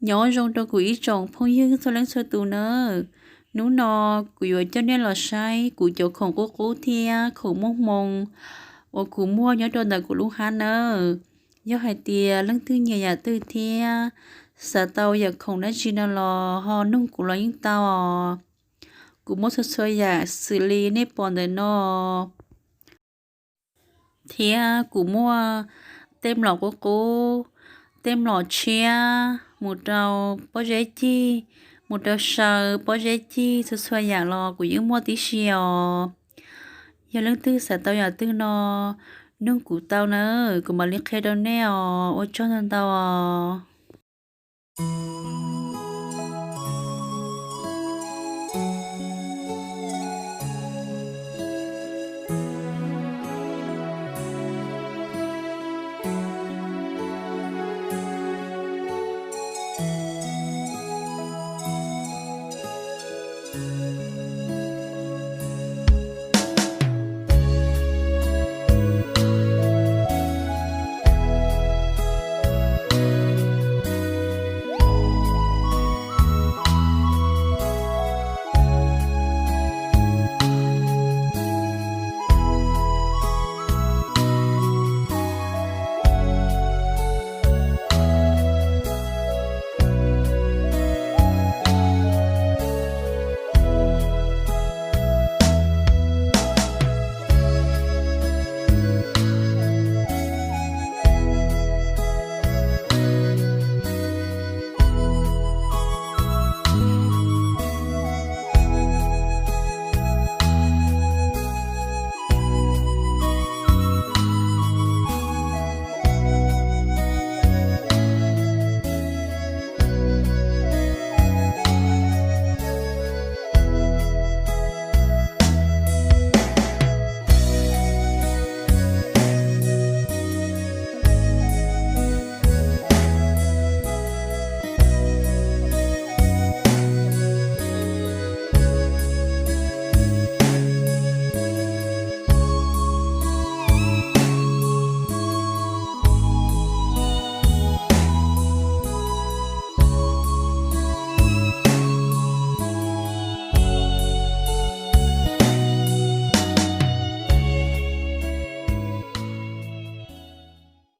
Nyob zoo rau kuv ib tsoom phooj ywg txhua leej txhua tus nawb. Hnub no kuv yuav coj nej los saib kuv cov khoom qub qub thiab khoom muaj hmoo uas kuv muag nyob rau ntawm kuv lub hab nawb. Yog hais tias leej twg nyiam yam twg thiab xav tau yam khoom dab tsi no los ho nug kuv los yeej tau os. Kuv muaj txhua txhua yam xws li nej pom ntawm no. Thiab kuv muaj tej mlom qub qub, tej mlom tshiab mus rau pob zeb cig, mus rau saw pob zeb cig, txhua txhua yam los kuv yeej muaj tib si os. Yog leej twg xav tau yam twg no nug kuv tau nawb, kuv mam li qhia rau nej os. Ua tsaug ntau ntau os.